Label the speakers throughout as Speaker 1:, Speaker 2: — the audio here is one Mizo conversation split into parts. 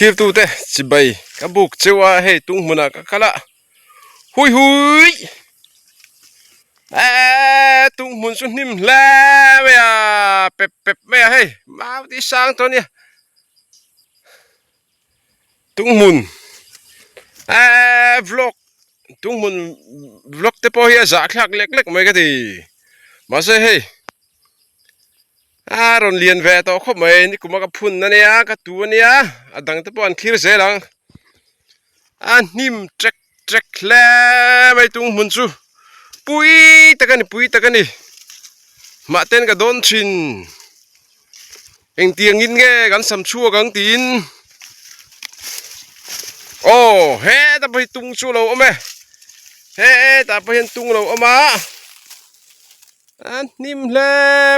Speaker 1: Thirtute chibai ka buk cheu a hei tung hmunah ka kal a hui hui eee tung hmun chu hnim hle mai a pep pep mai a hei mau tih sang tawh a nia tung hmun eee vlog tung hmun vlog te pawh hi a zahthlak lek lek mai ka ti mahse hei. A rawn lian ve tawh khawp mai nikuma ka phun ania ka tu ania a dang te pawh an thlir zel ang a hnim trek trek hle mai tung hmun chu pui tak ani pui tak ani mah ten ka dawn thin engtiang in nge kan sam chhuak ang tiin aw hetah pawh hi tung chu a lo awm e hetah pawh hian tung a lo awm a. A hnim hle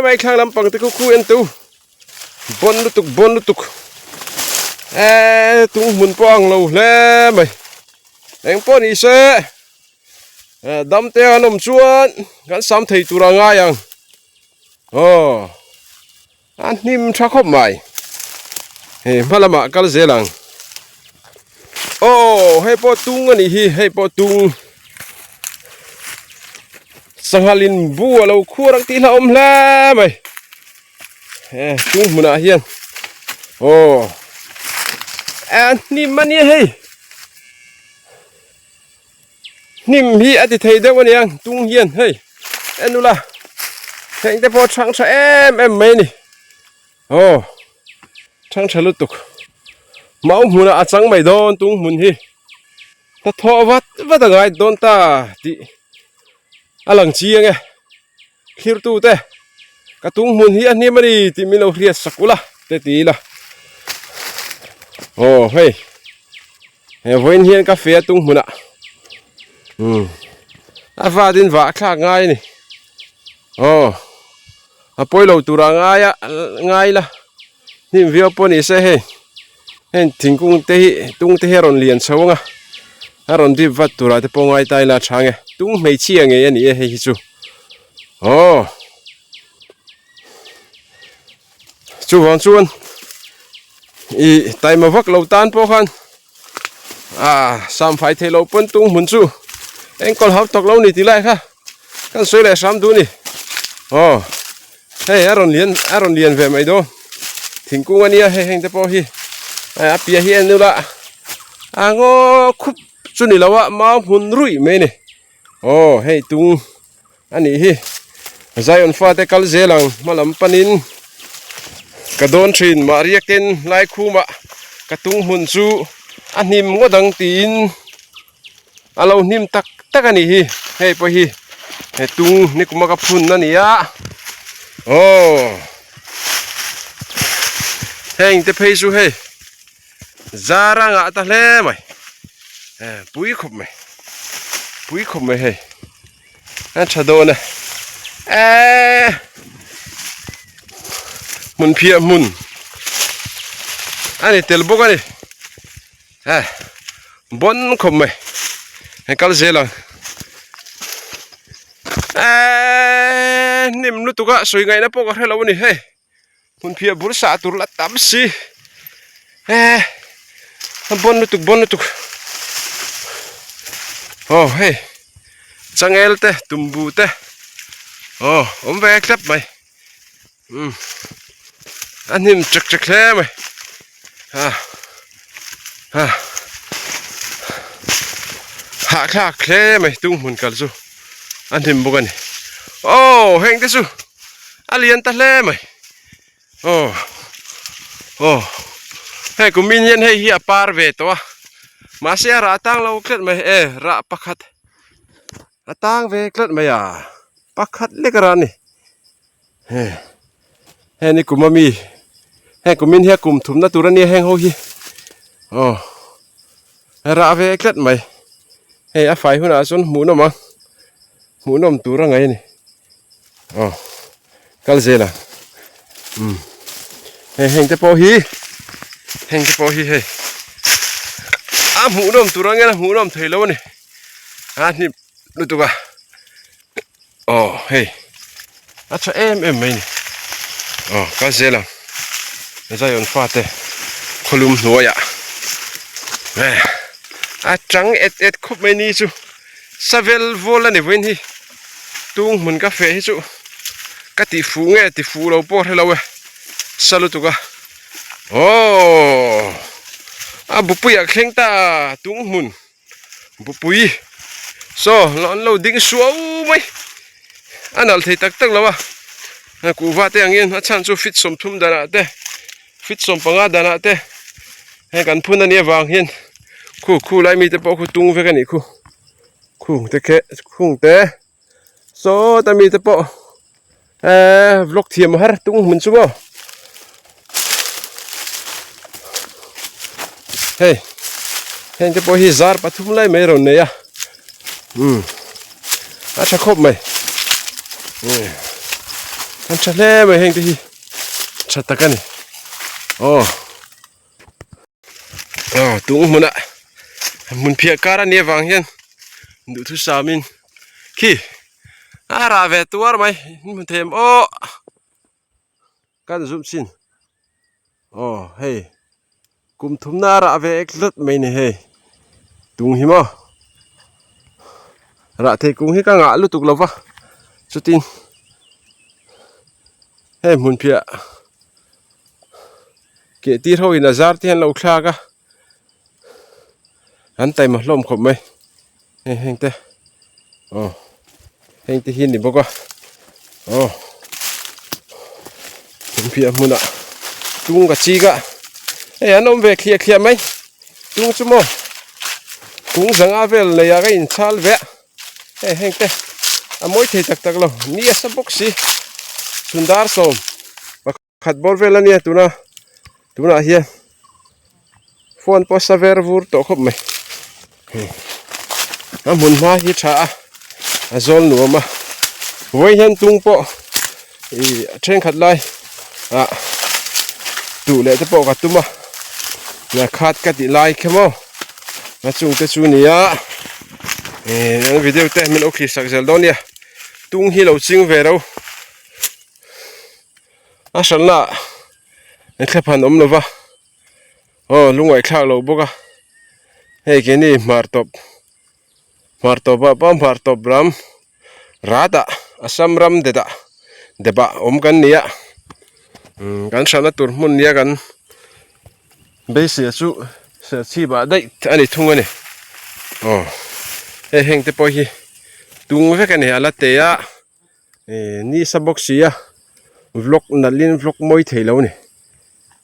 Speaker 1: mai thlang lampang te khu khu en tu bawn lutuk bawn lutuk eee tung hmun pawh a ang lo hle mai eng pawh ni se dam te an awm chuan kan sam thei tur a ngai ang aw a hnim tha khawp mai hei hma lamah kal zel ang aw hei pawh tung a nih hi hei pawh tung sangha lin bu a lo khuar ang tih hla awm hle mai he tung hmunah hian aw a hnim a nia hei Hnim hi a ti thei deuh a niang tung hian hei en ula heng te pawh chhang tha em em mai a ni aw chhang tha lutuk mau hmunah a chang mai dawn tung hmun hi hnathawh vat vat a ngai dawn ta tih a lang chiang e thlir tu te ka tung hmun hi a hnim a ni tih min lo hriat sak ula te ti ila aw hei he vawiin hian ka fe a tung hmunah umm a vatin vah thlak ngai a ni aw a pawi lo tura ngai a ngai la hnim viau pawh ni se hei heng thingkung te hi tung te hi a rawn lian chho ang a a rawn dip vat turah te pawh ngai ta ila a chhang e tung hmeichhia ngei a ni e hei hi chu aw chuvang chuan ih taima vak lo tan pawh khan ah sam fai thei lo pawn tung hmun chu enkawl hau tawk lo ni tih lai kha kan sawi leh hram duh a ni aw hei a rawn lian a rawn lian ve mai dawn thingkung a nia hei heng te pawh hi a piah hi en ula a ngaw khup chu ni lo a mau hmun ruih mai a ni aw hei tung a nih hi Zion fate kal zel ang hma lam panin ka dawn thin mah riakin lai khumah ka tung hmun chu a hnim ngawt ang tiin a lo hnim tak tak a nih hi hei pawh hi he tung nikuma ka phun a ni a aw heng te phei chu hei zar a ngah ta hle mai pui khawp mai pui khawp mai hei a tha dawn e eee hmun phiah hmun a ni tel bawk a ni. He bawn khawp mai hei kal zel ang eeeee hnim lutuk a sawi ngaihna pawh ka hre lo a ni hei hmun phiah bul sah tur la tam si eee a bawn lutuk bawn lutuk aw hei changel te tumbu te aw awm ve thlap mai. Umm a hnim chek chek hle mai ha ha hahthlak hle mai tung hmun kal chu a hnim bawk a ni aw heng te chu a lian ta hle mai aw aw hei kumin hian hei hi a par ve tawh a mahse a rah tang lo tlat mai e rah pakhat a tang ve tlat mai a pakhat lek a rah a ni. He heng ni kum ami heng kumin hian kum thumna tur ania heng ho hi aw rah ve tlat mai hei a fai hunah chuan hmuh nawm ang hmuh nawm tur a ngaih a ni aw kal zel ang umm hei heng te pawh hi heng te pawh hi hei a hmuh nawm tur ang hian a hmuh nawm thei lo a ni a hnim lutuk a. Aw hei a tha em em mai a ni aw kal zel ang Zion fate khawlum hnuaiah. A chang et et khawp mai ni chu savel vawl a ni vawiin hi tung hmun ka feh hi chu ka tih fuh nge ti fuh lo pawh hre lo e sa lutuk a aww a bupuiah thleng ta tung hmun bupui saw an lo ding suau mai a nalh thei tak tak lo a kuhva te angin a chhan chu feet 30 danah te Feet 15 danah te heng kan phun a nih avang hian khu khu lai mite pawh khu tung vek a nih khu khung te khe khung te sawta mite pawh ehh vlog thiam har tung hmun chu maw hei heng te pawh hi zar pathum lai mai rawn nei a umm a tha khawp mai an tha hle mai heng te hi. Tha tak a ni aw aw tung hmuna hmun phiah kar a nih avang hian duhthusam in khi a rah ve tuar mai hmu them aw kan zum chin aw hei kum thumna a rah ve ek hlat mai ni hei tung hi maw rah thei kung hi ka ngah lutuk lo va chutin hei hmun phiah keh tir ho in a zar te hian an lo thlak a an taima hlawm khawp mai hei heng te aw heng te hi a ni bawk a aw hmunphiah hmunah tung ka chik a hei an awm ve thliah thliah mai tung chu maw kung zanga vel nei ah ka inchhal ve a hei heng te a mawi thei tak tak lo ni a sa bawk si chhun dar sawm. Khat bawr vel a nia tuna tunah hian phone pawh sa ver vur tawh khawp mai a hmun hma hi tha a a zawl nuam a vawiin hian tung pawh ih thenkhat lai ah tuh leh te pawh ka tum a khat ka tih lai kha maw a chung te chu nia ih an video te min lo thlir sak zel dawn nia tung hi lo ching ve ro. A hranna ah thlep han awm lova aw lungaih thlak loh bawk a hei keini hmar tawp hmar tawp ah pawh hmar tawp ram rat ah Assam ram det ah dep ah awm kan ni a umm kan hranna tur hmun nia kan beisei chu serchhip ah daih a ni thung a ni aw hei heng te pawh hi tung vek a ni a la te a. Ehh ni sa bawk si a vlog nalh in vlog mawi thei lo a ni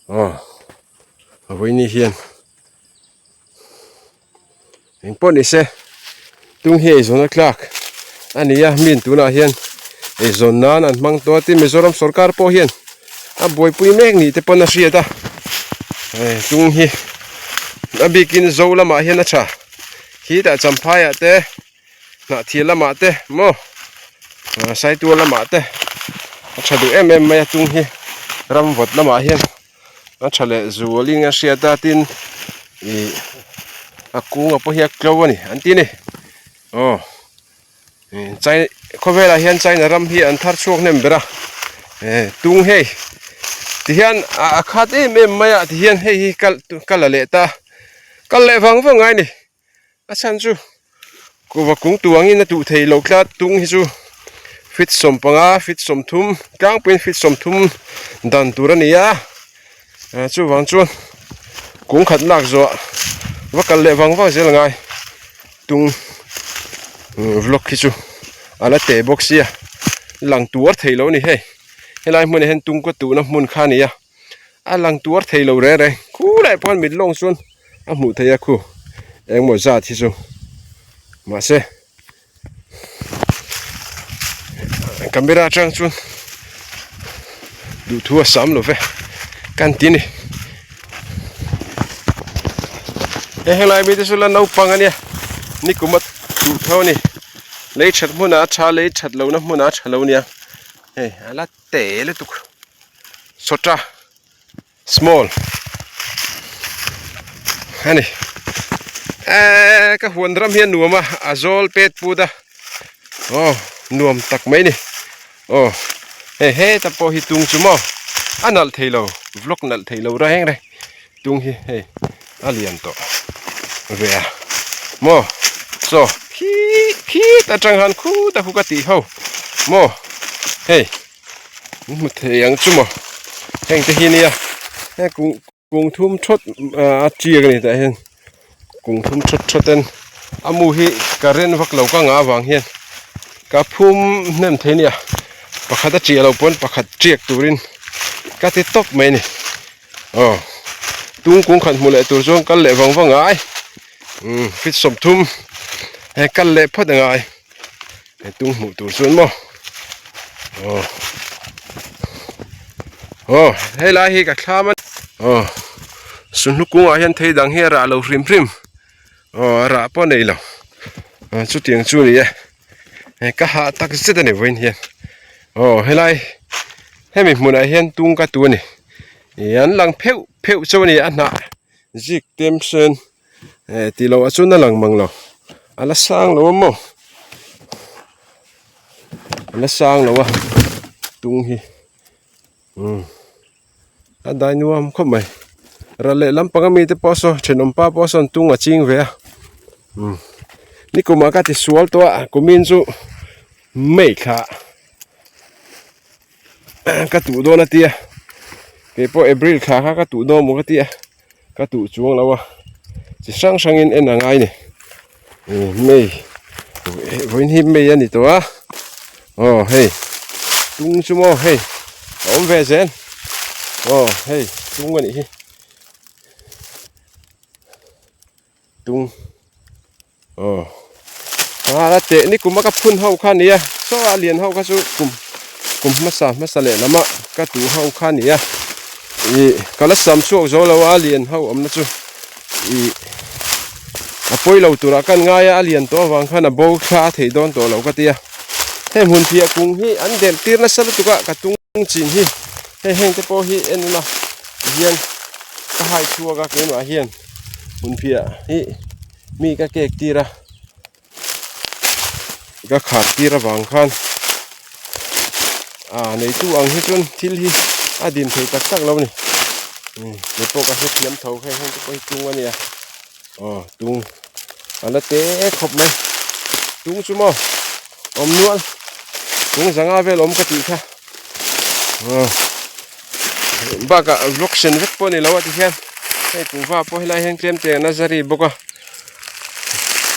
Speaker 1: aw a vawiin hian engpawh ni se tung hi eizawn a tlak a ni a mi tunah hian eizawn nan an hmang tawh a tin Mizoram sorkar pawh hian a buaipui mek ni te pawn a hriat a eh tung hi a bikin zo lamah hian a tha khitah champhai ah te. Hnahthil lamah te maw saitual lamah te a tha duh em em mai a tung hi ram vawt lamah hian a tha leh zual in a hriat a tin ih a kung a pawh hi a tlo a ni an ti a ni aw china khawvelah hian china ram hi an thar chhuak hnem ber a tung hei tihian a khat em em mai a tihian hei hi ka la leh ta kal leh vang vang ngai a ni. A chhan chu kuhva kung tuangin a tuh theih loh tlat tung hi chu feet 15 feet 30 tlangpuiin feet 30 dan tur a ni a chuvang chuan kung khat lak zawh va kal leh vang vang zel a ngai tung vlog hi chu a la teh bawk sia lang tuar thei lo a ni hei helai hmunah hian tung ka tuhna hmun kha a ni a a lang tuar thei lo reng reng khulai pawh hian mit lawng chuan. A hmuh theih a khu engmaw zat hi chu mahse camera atang chuan duhthu a sam lo ve kan ti a ni he helai mite chu la naupang ania nikum a duh tho a ni lei that hmunah a tha lei that lohna hmunah a tha lo ania hei a la te lutuk sawta. Small a ni eee ka huan ram hi a nuam a a zawl pet put a aw nuam tak mai a ni aw hei heta pawh hi tung chu maw a nalh thei lo vlog nalh thei lo reng reng tung hi hei a lian tawh. ve a maw saw khi khit atang khan khuta khu ka tih ho maw hei in hmu thei ang chu maw heng te hi nia heng kung kung thum thawt a tiak a ni tah hian kung thum thawt thawt ten a mu hi current vak lo ka ngah avang hian ka phum hnem thei nia pakhat a tiah loh pawn pakhat tiak turin ka ti tawp mai a ni. Aw tung kung khat hmu leh tur chuan kal leh vang vang ngai umm feet 30 he kal leh phawt a ngai he tung hmuh tur chuan maw aw aw helai hi ka thlam a aw sunhlu kungah hian thei dang hi a rah lo hrim hrim aw a rah pawh a nei lo chutiang chu a ni e. Hei ka hah tak zet a ni vawiin hian aw helai hemi hmunah hian tung ka tu a ni ih an lang pheuh pheuh chauh a ni a hnah zik tem sen eh tih loh ah chuan a lang mang lo a la sang lo a maw a la sang lo a tung hi umm a dai nuam khawp mai ral leh lampang ami te pawh saw thenawm pa pawh sawn tung a ching ve a umm nikum ah ka ti sual tawh a kumin chu mei thla ka tuh dawn a tia keipawh april thla kha ka tuh dawn maw ka tia ka tuh chuang lo a chi hrang hrang in en a ngai a ni mei vawiin hi mei a ni tawh a aw hei tung chu maw hei a awm ve zel aw hei tung a nih hi tung aw a teh ni kum a ka phun ho kha nia saw a lian ho kha chu kum kum hmasa hmasa leh lama ka tu ho kha nia ih ka la sam chhuak zo lo a lian ho awmna chu ih a pawi lo turah kan ngai a a lian tawh avang khan a bo thla a theih dawn tawh lo ka tia heng hmun phiah kung hi an delh tir nasa lutuk a ka tung chin hi hei heng te pawh hi en ula tihian ka hai chhuak a keimah hian hmun phiah hi mi ka kek tir a ka khar tir avang khan ah neitu ang hi chuan thil hi a din thei tak tak lo a ni kei pawh ka hrethiam tho hei heng te pawh hi tung a nia aw tung a la te khawp mai tung chu maw awm nual tung zanga vel awm ka tih kha aw bakah vlog sen vek pawh a ni lo a tihian hei kuhva pawh helai hian tlem te an a zari bawk a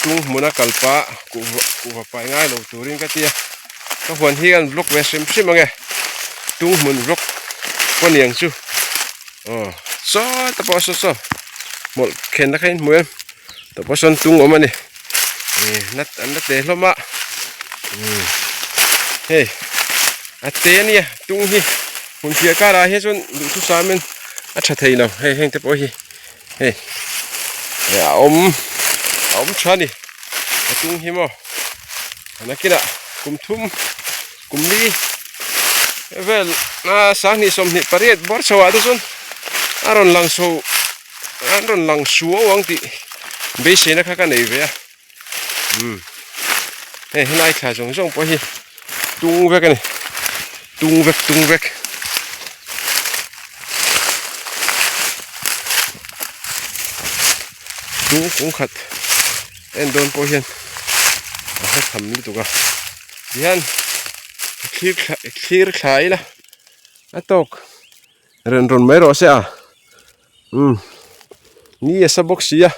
Speaker 1: tung hmuna kal pah kuhva kuhva pai ngai lo turin ka ti a ka huan hi an vlog ve hrim hrim ange tung hmun vlog pawh niang chu aw saw ta pawh saw saw hmawlh khenna kha in hmu em tah pawh sawn tung awm a ni ih nat an la te hlawm a umm hei a te a nia tung hi hmun phiah karah hian chuan duhthusam in a tha thei lo hei heng te pawh hi. Hei a awm a awm tha a ni a tung hi maw a nakinah kum thum kum li vel a sanghnih 28 bawr chho ah te chuan a rawn lang chho an rawn lang suau ang tih beiseina kha ka nei ve a umm hei helai thla zawng zawng pawh hi tung vek a ni tung vek tung vek. Tung kung khat en dawn pawh hian a hre tham lutuk a tihian thlir thla thlir thla ila a tawk ren rawn mai rawh se a umm ni a sa bawk si a.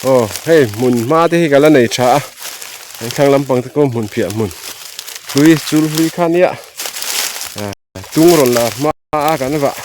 Speaker 1: Aw hei hmun hma te hi ka la nei tha a heng thlang lampang te pawh hmun phiah hmun hlui chul hlui kha nia tung rawn la hma a kan vah.